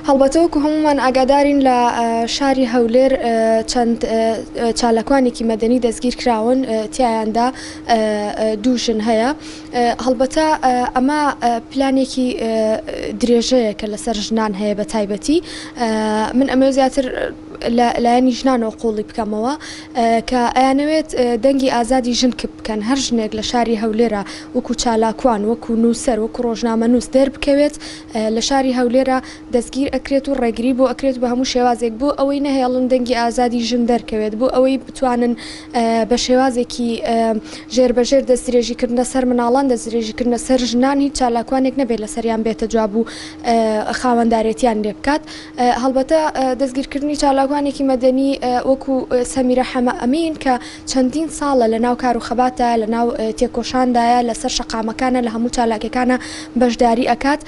هەڵبەتە وەکو هەموومان ئاگادارین لە شاری هەولێر چەند چالاکوانێکی مەدەنی دەستگیر کراون تیایاندا دوو ژن هەیە هەڵبەتە ئەمە پلانێکی درێژەیە کە لەسەر ژنان هەیە بە تایبەتی من ئەمەوێ زیاتر لە لایەنی ژنانەوە قوڵی بکەمەوە کە ئەیانەوێت دەنگی ئازادی ژن کپ بکەن هەر ژنێک لە شاری هەولێرە وەکو چالاکوان وەکو نووسەر وەکو ڕۆژنامەنووس دەربکەوێت لە شاری هەولێرە دەستگیر ئەکرێت و ڕێگری بۆ ئەکرێت بە هەموو شێوازێک بۆ ئەوەی نەهێڵن دەنگی ئازادی ژن دەرکەوێت بۆ ئەوەی بتوانن بە شێوازێکی ژێربەژێر دەستدرێژیکردنە سەر مناڵان دەستدرێژیکردنە سەر ژنان هیچ چالاکوانێک نەبێت لەسەریان بێتە جواب و خاوەندارێتیان لێ بکات. هەڵبەتە دەستگیرکردنی چالاکوانێکی مەدەنی وەکو سەمیرە حەمە ئەمین کە چەندین ساڵە لە ناو کار و خەباتدایە، لە ناو تێکۆشاندایە، لەسەر شەقامەکانە، لە هەموو چالاکیەکانا بەشداری ئەکات،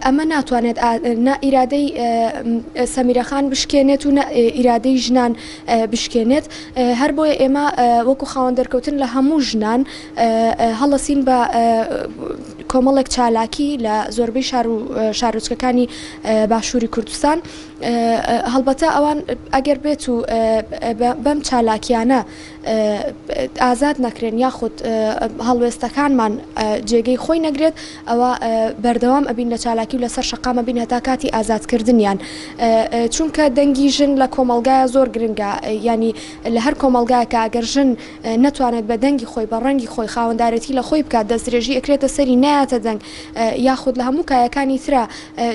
ئەمە ناتوانێت نە ئیرادەی سەمیرە خان بشکێنێت و نە ئیرادەی ژنان بشکێنێت. هەربۆیە ئێمە وەکو خاوەن دەرکەوتن لە هەموو ژنان هەڵەسین بە کۆمەڵێک چالاکی لە زۆربەی شار و شارۆچکەکانی باشووری کوردستان. هەڵبەتە ئەوان ئەگەر بێت و بەم چالاکیانە ئازاد نەکرێن یاخود هەڵوێستەکانمان جێگەی خۆی نەگرێت ئەوە بەردەوام ئەبین لە چالاکی و لەسەر شەقام ئەبین هەتا کاتی ئازادکردنیان چونکە دەنگی ژن لە کۆمەڵگایە زۆر گرنگە یانی لە هەر کۆمەڵگایەکە ئەگەر ژن نەتوانێت بە دەنگی خۆی بە ڕەنگی خۆی خاوەندارێتی لە خۆی بکات دەستدرێژی ئەکرێتە سەری نایەتە دەنگ یاخود لە هەموو کایەکانی ترا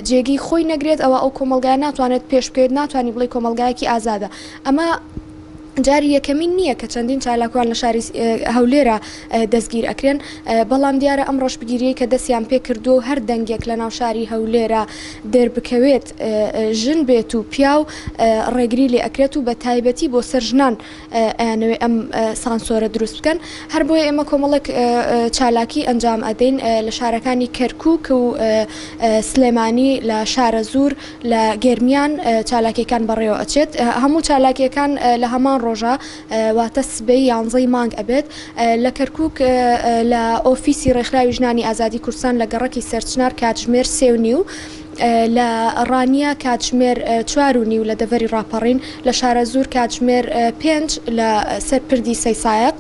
جێگەی خۆی نەگرێت ئەوا ئەو کۆمەڵگایە ناتوانێت پێش بکەوێت ناتوانی بڵێی کۆمەڵگایەکی ئازادە ئەمە جاری یەکەمین نییە کە چەندین چالاکوان لە شاری هەولێرە دەستگیر ئەکرێن بەڵام دیارە ئەم ڕەشبگیریەی کە دەستیان پێکردووە و هەر دەنگێک لە ناو شاری هەولێرە دەربکەوێت ژن بێت و پیاو ڕێگری لێ ئەکرێت و بە تایبەتی بۆ سەر ژنان ئەیانەوێ ئەم سانسۆرە دروست بکەن هەر بۆیە ئێمە کۆمەڵێک چالاکی ئەنجام ئەدەین لە شارەکانی کەرکوک و سلێمانی لە شارەزوور لە گەرمیان چالاکیەکان بەڕێوە ئەچێت هەموو چالاکیەکان لە هەمان ڕۆژە واتە سبەی یانزەی مانگ ئەبێت لە کەرکوک لە ئۆفیسی ڕێکخراوی ژنانی ئازادی کوردستان لە گەڕەکی سەرچنار کاتژمێر سێ و نیو لە ڕانیە کاتژمێر 4:30 لە دەڤەری ڕاپەڕین، لە شارەزوور کاتژمێر 5 لە سەر پردی سەیسایەق،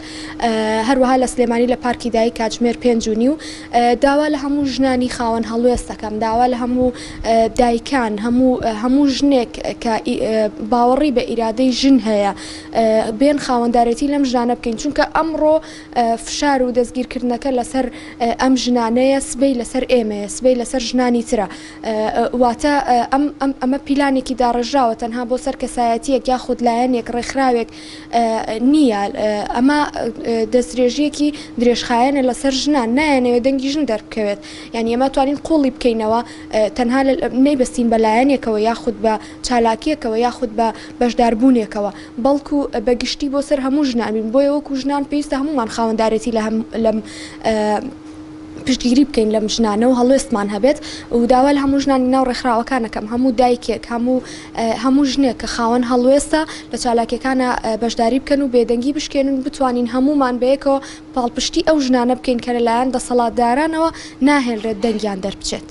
هەروەها لە سلێمانی لە پارکی دایک کاتژمێر 5:30. داوا لە هەموو ژنانی خاوەن هەڵوێست دەکەم، داوا لە هەموو دایکان، هەموو هەموو ژنێک کە باوەڕی بە ئیرادەی ژن هەیە، بێن خاوەندارێتی لەم ژنانە بکەین، چونکە ئەمڕۆ فشار و دەستگیرکردنەکە لەسەر ئەم ژنانەیە، سبەی لەسەر ئێمەیە، سبەی لەسەر ژنانی ترە. واتە ئەم ئەمە پیلانێکی داڕێژراوە تەنها بۆ سەر کەسایەتییەک یاخود لایەنێک، ڕێکخراوێک نییە. ئەمە دەستدرێژییەکی درێژخایەنە لەسەر ژنان، نایانەوێت دەنگی ژن دەربکەوێت. یانی ئێمە توانین قووڵی بکەینەوە، تەنها نەیبەستین بە لایەنێکەوە یاخود بە چالاکییەکەوە یاخود بە بەشداربوونێکەوە. بەڵکو بە گشتی بۆ سەر هەموو ژنان بین، بۆیە وەکو ژنان پێویستە هەموومان خاوەندارێتی لە لەم پشتگیری بکەین لەم ژنانە و هەڵوێستمان هەبێت و داوا لە هەموو ژنانی ناو ڕێکخراوەکان ئەکەم هەموو دایکێک هەموو هەموو ژنێک کە خاوەن هەڵوێستە لە چالاکیەکانە بەشداری بکەن و بێدەنگی بشکێنن و بتوانین هەموومان بەیەکەوە پاڵپشتی ئەو ژنانە بکەین کە لەلایەن دەسەڵاتدارانەوە ناهێنرێت دەنگیان دەربچێت.